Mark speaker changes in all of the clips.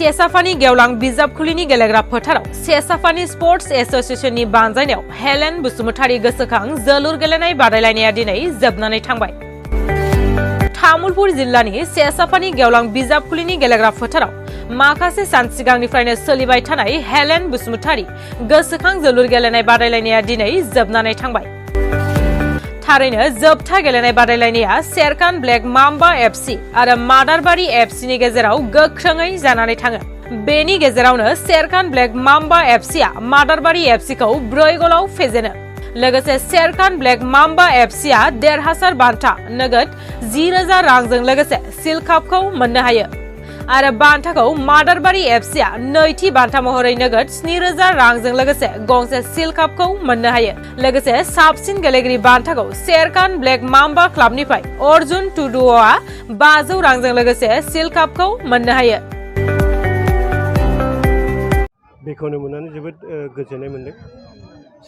Speaker 1: सेसाफानि गेवलां बिजाबखुलिनि गेलेग्रा फोथाराव सेसाफानि स्पर्ट्स एसोसिएशननि बानजायनायाव हेलेन बसुमतारी गोसोखां जोलुर गेलेनाय बादायलायनाया दिनै जोबनानै थांबाय। तामुलपुर जिल्लानि सेसाफानि गेवलां बिजाबखुलिनि गेलेग्रा फोथाराव माखासे सान सिगांनिफ्रायनो सोलिबाय थानाय हेलेन बसुमतारी गोसोखां जोलुर गेलेनाय बादायलायनाया दिनै जोबनानै थांबाय। थारैनो जोबथा गेलेनाय बादायलायनाया सेरकान ब्लेक माम्बा एफसी आरो मादारबारि एफसीनि गेजेराव गोख्रोङै जानानै थाङो। बेनि गेजेरावनो सेरकान ब्लेक माम्बा एफसीआ मादारबारि एफसीखौ 4 गलाव फेजेनो। लोगोसे सेरकान ब्लेक माम्बा एफसीआ देरहासार बान्था नगद 10,000 रांजों लोगोसे सिल कापखौ मोननो हायो आरो बान्थाखौ मादारबारि एफसीआ नैथि बान्था महरै नगद 7,000 रांजों लोगोसे गंसे सिल कापखौ मोननो हायो। लोगोसे साबसिन गेलेगिरि बान्थाखौ सेरकान ब्लेक माम्बा क्लाबनिफ्राय अर्जुन टुडुआ 500 रांजों लोगोसे सिल कापखौ मोननो हायो।
Speaker 2: बेखौनो मोननानै जोबोद गोजोननाय मोनदों।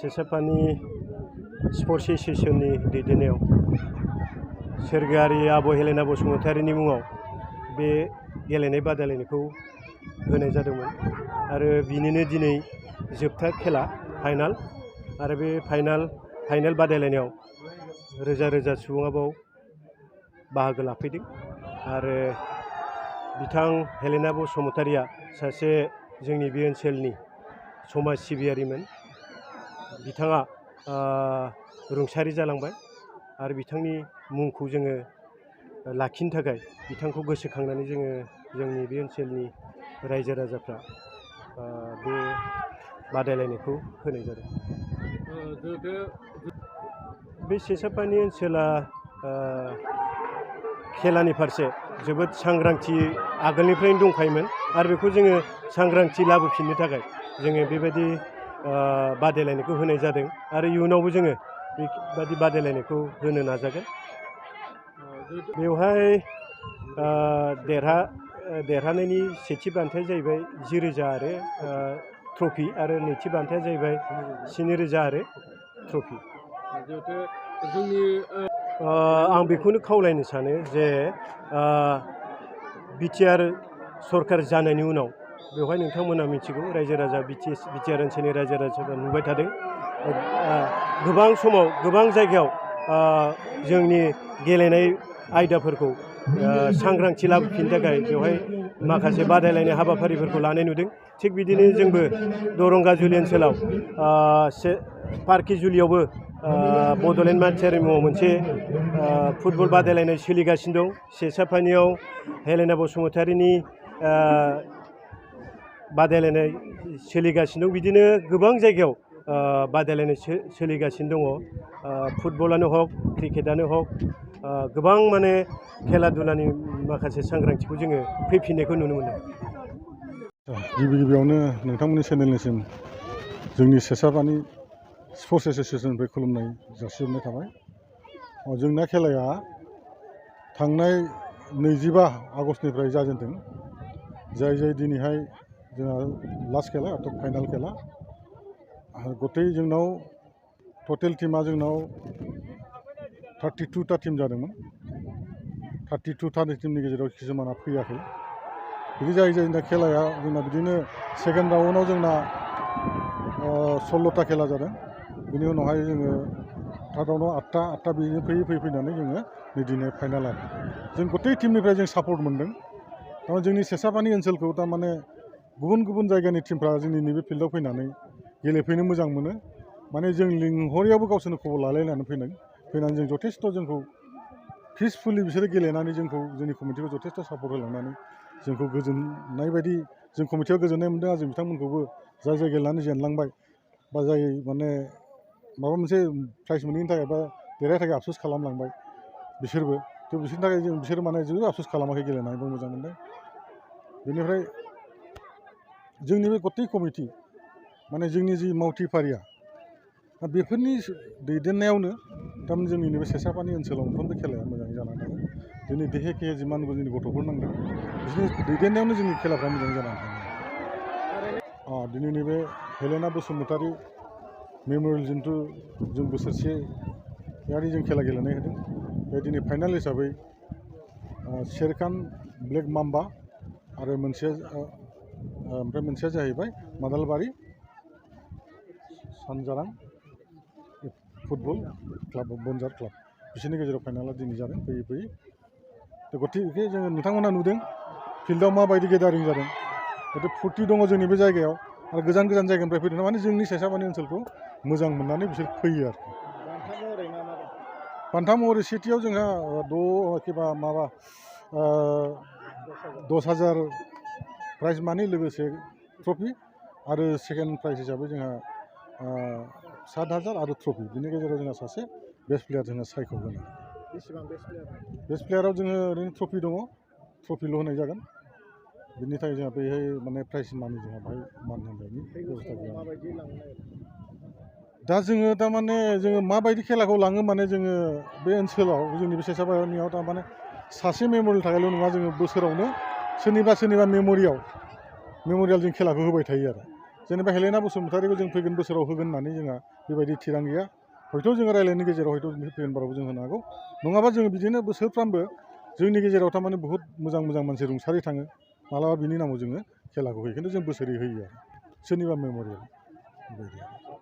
Speaker 2: सेसाफानि स्पर्ट्स एसोसिएशननि दैदेननायाव सोरगोआरि आब' हेलेना बसुमतारीनि मुङाव बे गेलेनाय बादायलायनायखौ होनाय जादोंमोन आरो बिनिनो दिनै जोबथा खेला फाइनाल आरो बे फाइनाल बादायलायनायाव रोजा रोजा सुबुङा बाव बाहागो लाफैदों आरो बिथां हेलेना बसुमतारीया सासे जोंनि बे ओनसोलनि समाज सिबियारिमोन। बिथाङा रुंसारि जालांबाय आरो बिथांनि मुंखौ जोङो लाखिनो थाखाय बिथांखौ गोसोखांनानै जोङो जोंनि बे ओनसोलनि रायजो राजाफ्रा बे बादायलायनायखौ होनाय जादों। बे सेसाफानि ओनसोला खेलानि फारसे जोबोद सांग्रांथि आगोलनिफ्रायनो दंखायोमोन आरो बेखौ जोङो सांग्रांथि लाबोफिननो थाखाय जोङो बेबायदि बादायलायनायखौ होनाय जादों आरो इयुनावबो जोङो बेबादि बादायलायनायखौ होनो नाजागोन। बेवहाय देरहानायनि सेथि बान्थाया जाहैबाय 10,000 आरो ट्रफि आरो नैथि बान्थाया जाहैबाय 7,000 आरो ट्रफि। आं बेखौनो खावलायनो सानो जे बिटिआर सरकार जानायनि उनाव बेवहाय नोंथांमोना मिथिगौ रायजो राजा बिटिआर ओनसोलनि रायजो राजाफ्रा नुबाय थादों गोबां समाव गोबां जायगायाव जोंनि गेलेनाय आयदाफोरखौ सांग्रांथि लाबोफिननो थाखाय बेवहाय माखासे बादायलायनाय हाबाफारिफोरखौ लानाय नुदों। थिग बिदिनो जोंबो दरंगाजुलि ओनसोलाव पार्किजुलियावबो बड'लेण्ड मानसियारि मुङाव मोनसे फुटबल बादायलायनाय सोलिगासिनो दं। सेसाफानियाव हेलेना बसुमतारीनि बादायलायनाय सोलिगासिनो दं। बिदिनो गोबां जायगायाव बादायलायनाय सोलिगासिनो दङ। फुटबलानो हक क्रिकेटानो हक गोबां माने खेला दुलानि माखासे सांग्रांथिखौ जोङो फैफिननायखौ नुनो मोनो।
Speaker 3: गिबियावनो नोंथांमोननि चेनेलनिसिम जोंनि सेसाफानि स्पर्ट्स एसोसिएशननिफ्राय खुलुमनाय जासिहरनाय थाबाय। जोंना खेलाया थांनाय 25 आगस्टनिफ्राय जाजेनदों जाय दिनैहाय जोंहा लास्ट खेला फाइनाल खेला गतै जोंनाव टटेल टीमा जोंनाव 32टा टीम जादोंमोन। 32टा टीमनि गेजेराव किसुमाना फैयाखै बिदि जायो खेलाया जोंना बिदिनो सेकेन्ड राउन्डआव जोंना 16टा खेला जादों। बिनि उनावहाय जोङो थार्ड राउन्डआव 8टा बिदिनो फैनानै जोङो दिनै फाइनाल आरो जों गतै टीमनिफ्राय जों सापर्ट मोन्दों। थारमाने जोंनि सेसाफानि ओनसोलखौ थारमाने गुबुन जायगानि टीमफ्रा जोंनि नैबे फिल्डआव फैनानै गेलेफैनो मोजां मोनो। माने जों लिंहरियावबो गावसोरनो खबर लालायनानै फैनानै जों जथेस्थ' जोंखौ पिसफुलि बिसोरो गेलेनानै जोंनि कमिटिखौ जथेस्थ' सापर्ट होलांनानै जोंखौ गोजोननाय बायदि जों कमिटियाव गोजोननाय मोन्दों आरो जों बिथांमोनखौबो जाय गेलेनानै जेनलांबाय बा जाय माने माबा मोनसे प्राइज मोनैनि थाखाय बा देरहानो थाखाय आफस'स खालामलांबाय बिसोरबो बिसोरनि थाखाय बिसोर माने जेबो आफस'स खालामाखै गेलेनानैबो मोजां मोनदों। बेनिफ्राय जोंनि बे गतै कमिटि माने जोंनि जि मावथि फारिया बेफोरनि दैदेननायावनो थारमाने जोंनि नैबे सेसाफानि ओनसोलाव मोनफ्रोमबो खेलाया मोजाङै जानानै थाङो। जोंनि देहे जिमानबो जोंनि गथ'फोर नांदों बिसोरनि दैदेननायावनो जोंनि खेलाफ्रा मोजाङै जानानै थाङो। दिनै नैबे हेलेना बसुमतारी मेम'रियेल जिथु जों बोसोरसेयारि जों खेला गेलेनाय होदों बे दिनै फाइनाल हिसाबै सेरकान ब्लेक माम्बा आरो मोनसे ओमफ्राय मोनसेया जाहैबाय मादालबारि सानजारां फुटबल क्लाब बनजार क्लाब बिसोरनि गेजेराव फाइनाला दिनै जादों फैयै फैयै गतिके जोङो नोंथांमोना नुदों फिल्डआव माबायदि गेदारिं जादों गति फुर्ति दङ जोंनि बे जायगायाव आरो गोजान गोजान जायगानिफ्राय फैदों माने जोंनि सेसाबानि ओनसोलखौ मोजां मोननानै बिसोर फैयो आरो बान्था महरै सेथियाव जोंहा किबा माबा 10,000 प्राइज मानि लोगोसे ट्रफि आरो सेकेन्ड प्राइज हिसाबै जोंहा 7,000 आरो ट्रफि बिनि गेजेराव जोंहा सासे बेस्ट प्लेयार जोंहा सायख'गोन बेस्ट प्लेयाराव जोङो ओरैनो ट्रफि दङ ट्रफिल' होनाय जागोन बिनि थाखाय जोंहा बेहाय माने प्राइज मानि जोंहा बाहाय मान होनायनि बेबस्था गैया दा जोङो थारमाने जोङो माबायदि खेलाखौ लाङो माने जोङो बे ओनसोलाव जोंनि बे सेसाबानियाव थारमाने सासे मेम'रियेल थाखायल' नङा जोङो बोसोरावनो सोरनिबा मेम'रियेल जों खेलाखौ होबाय थायो आरो जेनेबा हेलेना बसुमतारिखौ जों फैगोन बोसोराव होगोन होननानै जोंहा बेबायदि थिरां गैया हयथ' जोङो रायज्लायनायनि गेजेराव हयथ' फैगोन बारावबो जों होनो हागौ नङाबा जोङो बिदिनो बोसोरफ्रामबो जोंनि गेजेराव थारमाने बहुत मोजां मानसि रुंसारि थाङो मालाबा बिनि नामाव जोङो खेलाखौ होयो खिन्थु जों बोसोरै होयो आरो सोरनिबा मेम'रियेल बेबायदि